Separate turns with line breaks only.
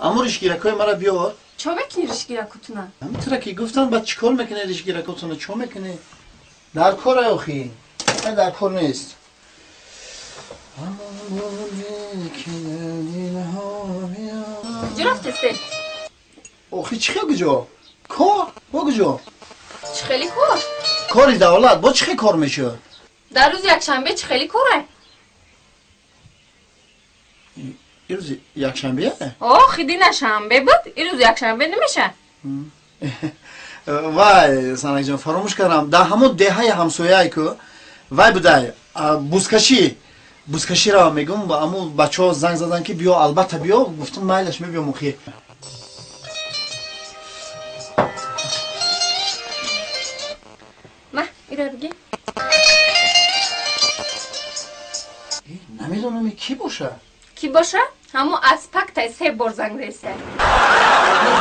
Аммо ришгиракҳои мара биёвар.
Чо мекунӣ ришгиракотуна?
Ҳамитра ки гуфтам, баъд чӣ кор мекунӣ ришгиракотуна? Чо мекунӣ? Дар кор охи. Дар кор нест.
Куҷо рафтесте?
Охи чӣ хел куҷо? Кор? Бо куҷо?
Чӣ хели кор?
Кори давлат бо чӣ хел кор мешавад?
Дар рӯзи якшанбе чӣ хели коре?
Ирӯзи якшанбе?
Охи дина шанбе буд, ирӯз якшанбе намеша.
Вай, Санакҷон, фаромӯш кардам. Дар ҳамон деҳаи ҳамсояе ку вай будай, бузкашӣ. Бузкаширо мегум, аму бачаҳо занг задан ки биё, албатта биё, гуфтам майлаш мебиём охи.
Ма, ира биги.
Намедонам ки боша.
Ки боша? Ҳамо аз пактай се бор занг зеса.